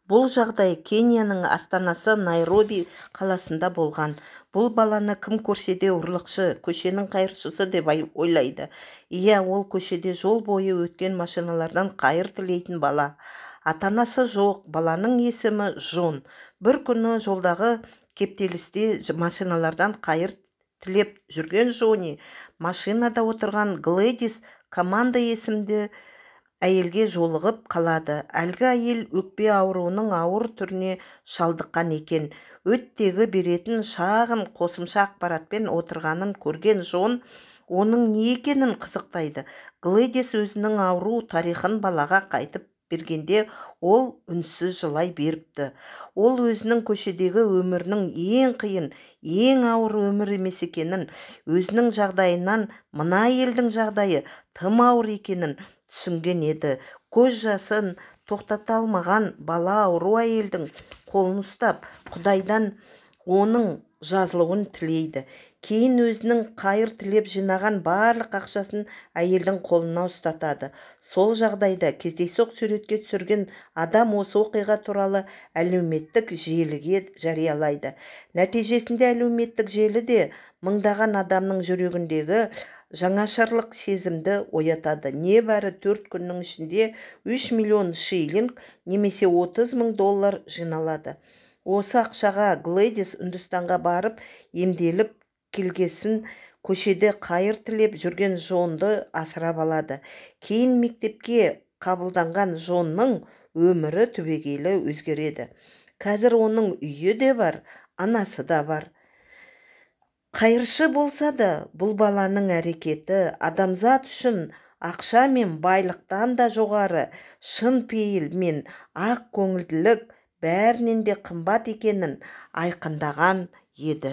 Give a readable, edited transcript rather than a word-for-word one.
Бұл жағдай Кенияның астанасы Найроби қаласында болған. Бұл баланы кім көрсе де ұрлықшы, көшенің қайыршысы деп ойлайды. Иә, ол көшеде жол бойы өткен машиналардан қайыр тілейтін бала. Ата-анасы жоқ, баланың есімі Джон. Бір күні жолдағы кептелісте машиналардан қайыр тілеп жүрген Джонни машинада отырған Глэдис Команда есімді әйелге жолығып қалады. Әлгі әйел өкпе ауруының ауыр түріне шалдыққан екен. Оттегі беретін шағын қосымша ақпаратпен отырғанын көрген Джон оның не екенін қызықтайды. Глэдис өзінің ауру тарихын балаға қайтып бергенде, ол үнсіз жылай беріпті. Ол өзінің көшедегі өмірінің ең қиын, ең ауыр өмір емес екенін, өзінің жағдайынан мына әйелдің жағдайы тым ауыр екенін түсінген еді. Көз жасын тоқтата алмаған бала ауру әйелдің қолын ұстап, Құдайдан оның жазылуын тілейді. Кейін өзінің қайыр тілеп жинаған барлық ақшасын әйелдің қолына ұстатады. Сол жағдайда кездейсоқ суретке түсірген адам осы оқиға туралы әлеуметтік желіге жариялайды. Нәтижесінде әлеуметтік желіде мыңдаған адамның жүрегіндегі жаңашырлық сезімді оятады. Небәрі 4 күннің ішінде 3 миллион шиллинг немесе 30 мың доллар жиналады. Осы ақшаға Глэдис Үндістанға барып емделіп келгесін, көшеде қайыр тілеп жүрген Джонды асырап алады. Кейін мектепке қабылданған Джонның өмірі түбегейлі өзгереді. Қазір оның үйі де бар, анасы да бар. Қайыршы болса да, бұл баланың әрекеті адамзат үшін ақша мен байлықтан да жоғары шын пейіл мен ақ көңілділік бәрінен де қымбат екенін айқындаған еді.